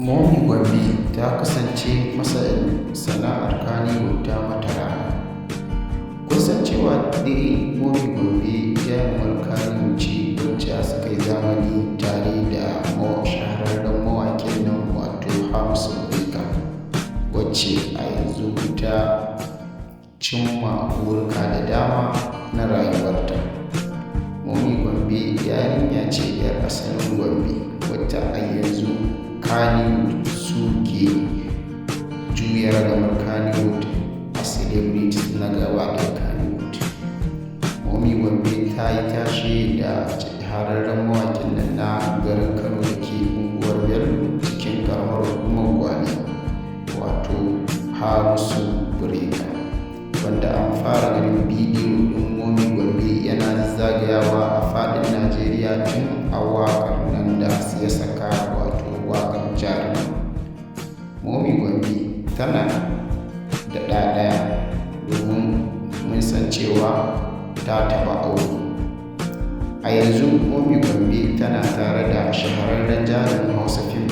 Momi Gombe ta kasance sana'ar Kannywood ta mata rana. Kun san cewa dai Momi Gombe jarumar Kannywood ce wacce suka yi zamani tare da shahararren mawaƙin nan, wato Hamisu Breaker, wacce a yanzu ta cimma burika da dama na rayuwarta. Momi Gombe yarinya ce 'yar asalin Gombe wacce a yanzu Kannywood suke juya ragamar Kannywood a celebrities na gaba ɗaya Kannywood. Momi Gombe ta yi tashe da shahararren mawaƙin nan na garin Kano da ke unguwar Bello cikin ƙaramar hukumar Gwale, wato Hamisu Breaker, wanda an fara ganin bidiyo ɗin Momi Gombe yana zagayawa a faɗin Najeriya tun a waƙar nan da ya saka, wato waƙar Jaruma. Momi Gombe tana da ɗa ɗaya, domin mun san cewa ta taɓa aure. A yanzu Momi Gombe tana tare da shahararren jarumin Hausa fim